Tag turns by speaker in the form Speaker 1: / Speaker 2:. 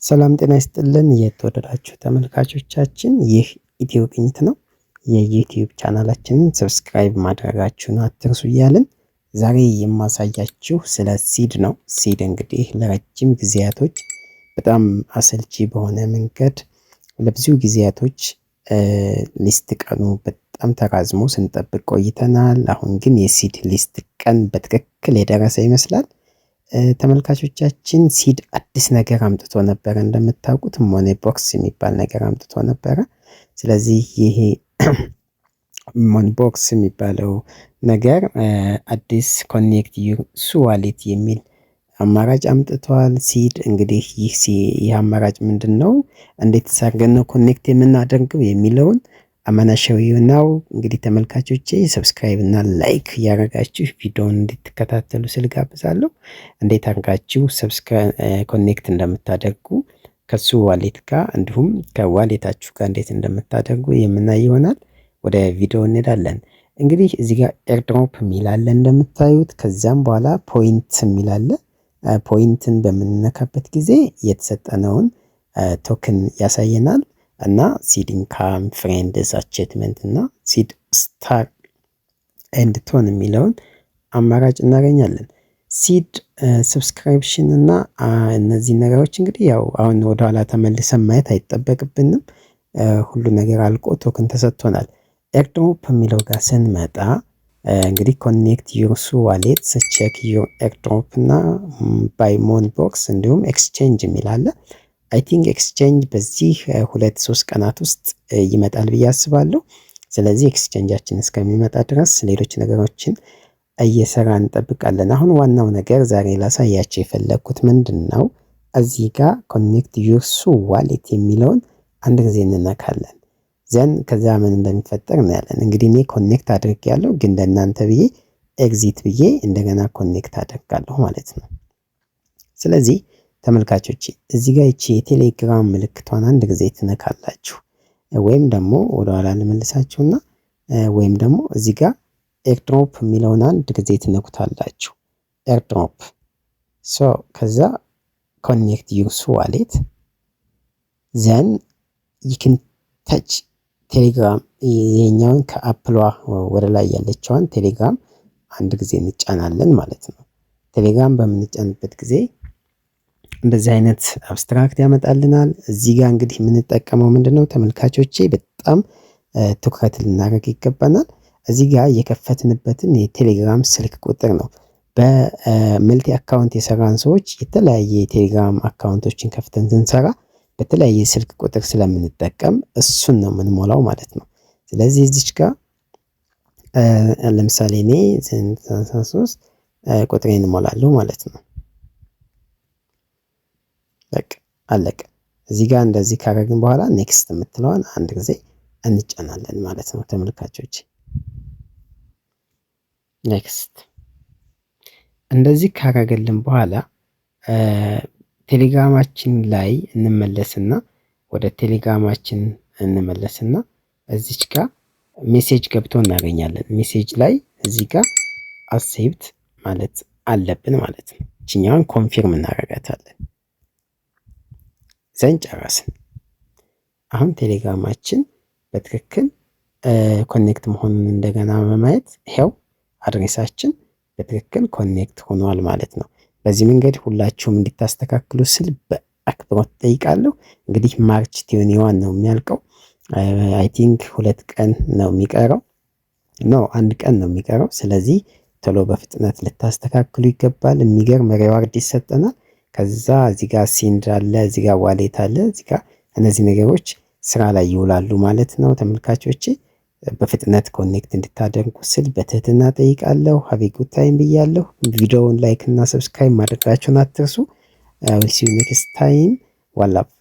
Speaker 1: ሰላም ጤና ይስጥልን የተወደዳችሁ ተመልካቾቻችን፣ ይህ ኢትዮ ቅኝት ነው። የ YouTube ቻናላችንን subscribe ማድረጋችሁን አትርሱ እያልን ዛሬ የማሳያችሁ ስለ Seed ነው። Seed እንግዲህ ለረጅም ጊዜያቶች በጣም አሰልቺ በሆነ መንገድ ለብዙ ጊዜያቶች list ቀኑ በጣም ተራዝሞ ስንጠብቅ ቆይተናል። አሁን ግን የ Seed list ቀን በትክክል የደረሰ ይመስላል። ተመልካቾቻችን፣ Seed አዲስ ነገር አምጥቶ ነበረ። እንደምታውቁት Moniepox የሚባል ነገር አምጥቶ ነበረ። ስለዚህ ይሄ Moniepox የሚባለው ነገር አዲስ connect your Sui wallet የሚል አማራጭ አምጥቷል። Seed እንግዲህ ይህ አማራጭ ምንድን ነው? እንዴት አድርገን ነው connect የምናደርገው የሚለውን I'm gonna show you now። እንግዲህ ተመልካቾቼ፣ subscribe እና like እያደረጋችሁ ቪዲዮውን እንድትከታተሉ ስል ጋብዛለሁ። እንዴት አድርጋችሁ connect እንደምታደርጉ ከ Sui wallet ጋር እንዲሁም ከ wallet ኣችሁ ጋር እንዴት እንደምታደርጉ የምናይ ይሆናል። ወደ ቪዲዮ እንሄዳለን። እንግዲህ እዚህ ጋር airdrop የሚል አለ እንደምታዩት። ከዚያም በኋላ point የሚል አለ። ፖይንትን በምንነካበት ጊዜ የተሰጠነውን token ያሳየናል እና Seed income፣ friends achievement እና Seed star and TON የሚለውን አማራጭ እናገኛለን። Seed subscription እና እነዚህ ነገሮች እንግዲህ ያው አሁን ወደኋላ ተመልሰን ማየት አይጠበቅብንም። ሁሉ ነገር አልቆ token ተሰጥቶናል። Airdrop የሚለው ጋር ስንመጣ እንግዲህ connect your Sui wallet፣ check your airdrop እና buy Moniepox እንዲሁም exchange የሚል አለ። I think exchange በዚህ 2-3 ቀናት ውስጥ ይመጣል ብዬ አስባለሁ። ስለዚህ exchange ኣችን እስከሚመጣ ድረስ ሌሎች ነገሮችን እየሰራ እንጠብቃለን። አሁን ዋናው ነገር ዛሬ ላሳያችሁ የፈለግኩት ምንድን ነው? እዚህ ጋር connect your Sui wallet የሚለውን አንድ ጊዜ እንነካለን። Then ከዛ ምን እንደሚፈጠር እናያለን። እንግዲህ እኔ connect አድርጌያለሁ፣ ግን ለእናንተ ብዬ exit ብዬ እንደገና connect አደርጋለሁ ማለት ነው። ስለዚህ ተመልካቾች፣ እዚህ ጋር ይቺ የቴሌግራም ምልክቷን አንድ ጊዜ ትነካላችሁ፣ ወይም ደግሞ ወደኋላ ልመልሳችሁና ወይም ደግሞ እዚህ ጋር airdrop የሚለውን አንድ ጊዜ ትነኩታላችሁ። Airdrop፣ so ከዛ connect your wallet፣ then you can touch ቴሌግራም። ይሄኛውን ከአፕሏ ወደ ላይ ያለችዋን ቴሌግራም አንድ ጊዜ እንጫናለን ማለት ነው። ቴሌግራም በምንጫንበት ጊዜ እንደዚህ አይነት abstract ያመጣልናል። እዚህ ጋር እንግዲህ የምንጠቀመው ምንድነው ተመልካቾቼ፣ በጣም ትኩረት ልናደርግ ይገባናል። እዚህ ጋር የከፈትንበትን የቴሌግራም ስልክ ቁጥር ነው። በ multi account የሰራን ሰዎች የተለያየ የቴሌግራም account ኦችን ከፍተን ስንሰራ በተለያየ ስልክ ቁጥር ስለምንጠቀም እሱን ነው የምንሞላው ማለት ነው። ስለዚህ እዚች ጋር ለምሳሌ እኔ 3 ቁጥሬን እሞላለሁ ማለት ነው። በቃ አለቀ። እዚህ ጋር እንደዚህ ካደረግን በኋላ next የምትለዋን አንድ ጊዜ እንጫናለን ማለት ነው ተመልካቾች። Next እንደዚህ ካደረገልን በኋላ ቴሌግራማችን ላይ እንመለስና ወደ ቴሌግራማችን እንመለስና እዚች ጋር message ገብቶ እናገኛለን። Message ላይ እዚህ ጋር accept ማለት አለብን ማለት ነው። ይችኛዋን confirm እናደርጋታለን። Then ጨረስን። አሁን ቴሌግራማችን በትክክል connect መሆኑን እንደገና በማየት ይኸው address ኣችን በትክክል connect ሆኗል ማለት ነው። በዚህ መንገድ ሁላችሁም እንድታስተካክሉ ስል በአክብሮት ጠይቃለሁ። እንግዲህ March 21 ነው የሚያልቀው። I think 2 ቀን ነው የሚቀረው። No፣ አንድ ቀን ነው የሚቀረው። ስለዚህ ቶሎ በፍጥነት ልታስተካክሉ ይገባል። የሚገርም reward ይሰጠናል። ከዛ እዚህ ጋር send አለ፣ እዚህ ጋር wallet አለ፣ እዚህ ጋር እነዚህ ነገሮች ስራ ላይ ይውላሉ ማለት ነው። ተመልካቾቼ፣ በፍጥነት connect እንድታደርጉ ስል በትህትና ጠይቃለሁ። Have a good time ብያለሁ። ቪዲዮውን like እና subscribe ማድረጋችሁን አትርሱ። See you next time። One love.